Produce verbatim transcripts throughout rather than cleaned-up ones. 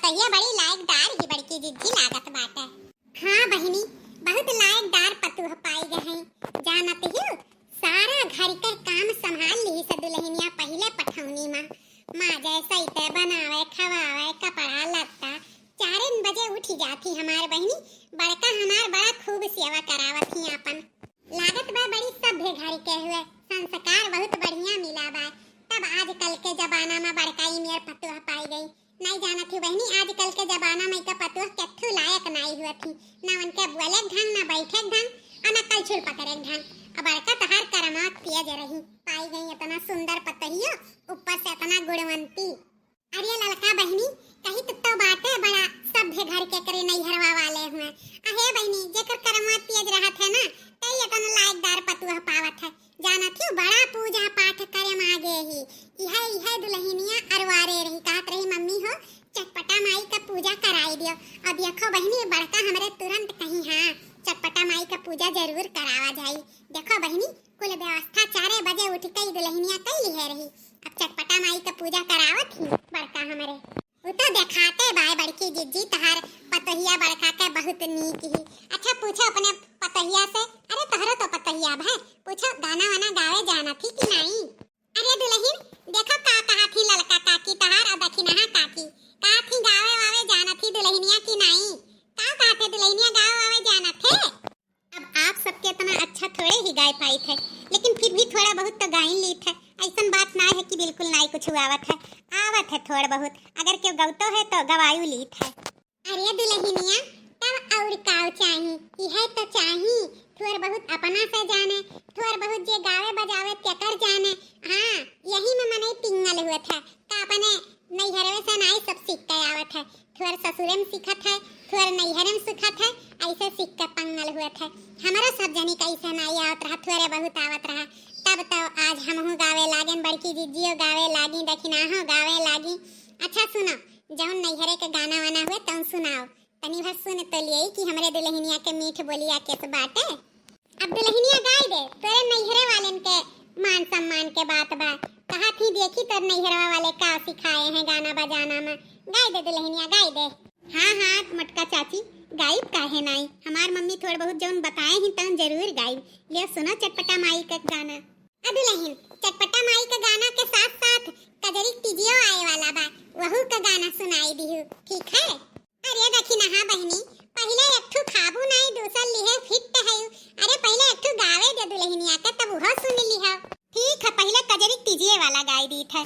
पतोहिया बड़ी लायकदार ही बड़की जिज्जी लागत बाटे। हाँ बहिनी, बहुत लायकदार पतोह पाई गए हैं। जानत हियो, सारा घर के काम संभाल लिहिस दुलहिनिया पहिले पठौनी मा। माँ जैसे इते बनावे, खवावे, कपड़ा लत्ता, चारेन बजे उठी जाती हमार बहिनी। बड़का हमार बड़ा खूब सेवा करावत ही आपन। लागत बा बड़ी सभ्य घर के हुए, संस्कार बहुत बढ़िया मिला बा। तब आजकल के जमाना मा बड़का ई मेर पतोह पाई गई। नहीं जानत ही बहिनी, आजकल के जमाना मा इका पतोह केथू लायक नाई हुआ थी। ना उनके बोले के ढंग, ना बैठे के ढंग, और ना कलछुल पकड़े के ढंग। अब बड़का तहार करमात तेज रही, पाई गई इतना सुंदर पतोहियो, ऊपर से इतना गुणवंती। अरे ललका बहिनी, कही तो, तो बाटे बड़ा सभ्य घर के करे नैहरवा वाले हुए। अहे बहिनी, जेकर करमात तेज रहत है ना, तई इतना लायकदार पतोह पावत है। जानत ही बड़ा पूजा पाठ करे मागे ही। इहे, इहे दुलहिनिया अरवारे रही, कहत रही, "मम्मी हो, चटपटा माई का पूजा कराई दियो।" अब देखो बहिनी, बड़का हमरे तुरंत कही, "हाँ, चटपटा माई का पूजा जरूर करावा जाई।" देखो बहिनी, कुल व्यवस्था चारे बजे उठ के ई दुलहिनिया कई लिहे रही। अब चटपटा माई का पूजा करावत ही बड़का हमरे। उ तो देखाते बाय बड़की जिज्जी, तहार पतोहिया बड़का के बहुत नीक ही। अच्छा, पूछो अपने पतोहिया से, अरे तोहरो तो पतोहिया भै, पूछो गाना वाना गावे जानत ही कि नाई? अरे दुलहिन, देखो का कहत ही ललका काकी तहार और दखिनहा काकी, कहत ही गावे वावे जानत ही दुलहिनिया कि नाई? का कहत है दुलहिनिया, गावे वावे जानत है? अब आप सबके इतना अच्छा थोड़े ही गाय पाइत है, लेकिन फिर भी थोड़ा बहुत तो गाइन लीत है। ऐसन बात ना है कि बिल्कुल नाई कुछ आवत है, आवत है थोड़ बहुत। अगर केहू गवतो है तो गवायु लीत है। अरे दुलहिनिया, तब और काव चाही? इहे तो चाही, थोड़ बहुत अपना से जाने, थोड़ बहुत जे गावे बजावे तेकर जाने। हाँ, यही में मनई पिंगल हुआ था, का अपने नैहरवे से नाई सब सीख के आवत है। थोर ससुरे में सीखत है, थोर नैहरे में सीखत है, ऐसे सीख के पंगल हुए थे। हमरो सब जनी के ऐसे नाई आवत रहा, थोरे बहुत आवत रहा। तब तो आज हमहू गावे लागेन, बड़की जिज्जियो गावे लागी, दखिनहो गावे लागी। अच्छा सुनो, जौन नैहरे के गाना वाना हुए तौन सुनाओ, तनी भर सुन तो लिये कि हमरे दुलहिनिया के मीठ बोलिया केस बाटे। अब दुलहिनिया गाय दे, तोरे नैहरे वालेन के मान सम्मान के बात बा। कहा थी देखी तोर नैहरवा वाले का सिखाए हैं गाना बजाना में। गाय दे दुलहिनिया, गाय दे। हाँ, हाँ, मोटका चाची, गाइब काहे नाई? हमार मम्मी थोड़ बहुत जौन बताए ही तौन जरूर गाइब। ले सुनो चटपटा माई का गाना। आ दुलहिन, चटपटा माई का गाना के साथ साथ कजरी तीजियो आए वाला बा, वहू का गाना सुनाई दिहू, ठीक है? अरे दखिनहा बहिनी, पहिले एक ठू खाबू नाई, दूसर लिहे फिट है। अरे पहिले एक ठू गावे दे दुलहिनिया के, तब उहो सुन लिहो। ठीक है, पहिले कजरी तीजिए वाला गाई दीत है।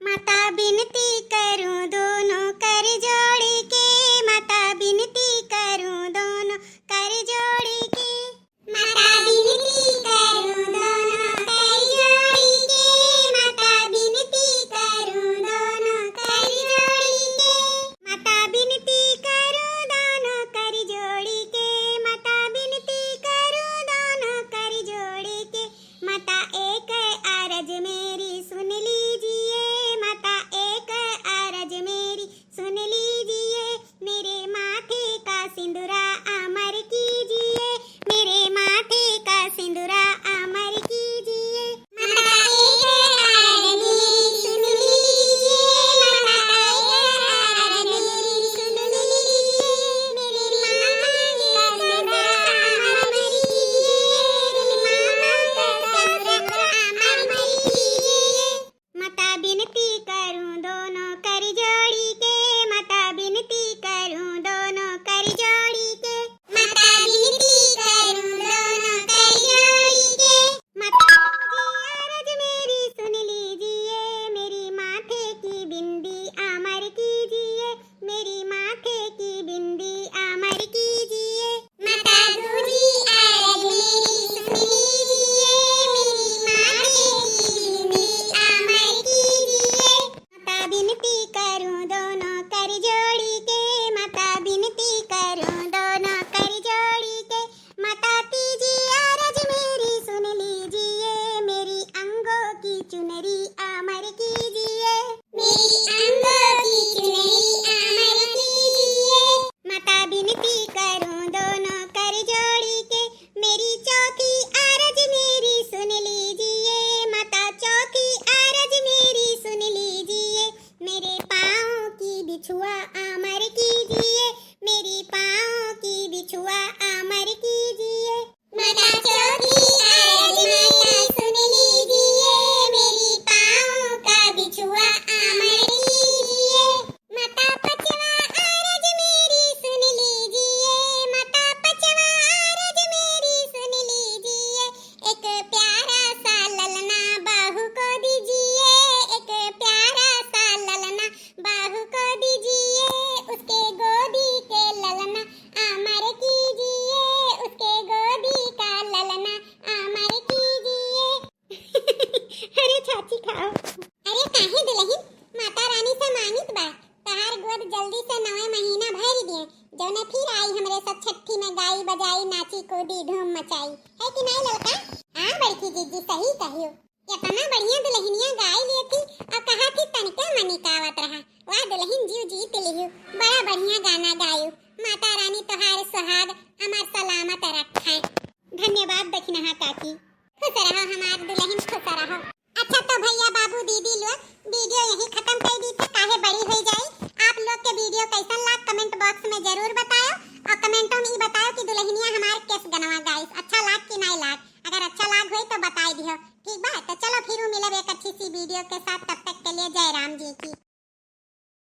माता बिनती करूं दोनों कर जोड़ के, माता बिनती करूं दोनों कर जोड़ के। माता बिनती करूं दोनों कर जोड़ के, माता बिनती करूं दोनों कर जोड़ के। माता बिनती करूं दोनों कर जोड़ के, माता बिनती करूं दोनों कर जोड़ के। माता एक अरज मेरी सुन लीजिए, माता एक अरज मेरी सुन लीजिए, मेरे माथे का सिंदूरा अमर कीजिए, मेरे माथे का सिंदूरा अमर कीजिए। माता एक अरज मेरी सुन लीजिए, माता एक अरज मेरी सुन लीजिए, मेरे माथे का सिंदूरा अमर कीजिए, मेरे माथे का सिंदूरा अमर कीजिए। माता बिनती करूं दोनों कर जोड़ी के, माता बिनती करूं दोनों कर जोड़ी के। माता बिनती करूं दोनों कर जोड़ी के। माता जी आरज मेरी सुन लीजिए, मेरी माथे की बिंदी अमर कीजिए, मेरी माथे की बिंदी अमर कीजिए। माता दूजी आरज मेरी सुन लीजिए, मेरी माथे की बिंदी अमर कीजिए। माता बिनती करूं दोनों कर जोड़ी के, माता बिनती करूं दोनों कर जोड़ी के। माता तीजी आरज मेरी सुन लीजिए, मेरी अंगों की चुनरी अमर कीजिए। मेरी अंगों की चुनरी अमर कीजिए। माता बिनती करूं दोनों कर जोड़ी के, मेरी चौथी आरज मेरी सुन लीजिए। माता चौथी आरज मेरी सुन लीजिए, मेरे पाँव की बिछुआ अमर चाची खाओ। अरे काहे दुलहिन, माता रानी से मांगित बा, तहार गोद जल्दी से नवे महीना भर दिए, जौने फिर आई हमरे सब छठी में गाई बजाई नाची कूदी धूम मचाई, है कि नाई ललका? हाँ बड़की जीजी सही कहियो, इतना बढ़िया दुलहिनिया गाई लिए थी और कहा थी तनिका मनी कावत रहा। वाह दुलहिन जीव जीत लिहू, बड़ा बढ़िया गाना गायू। माता रानी तोहार सुहाग अमर सलामत रख।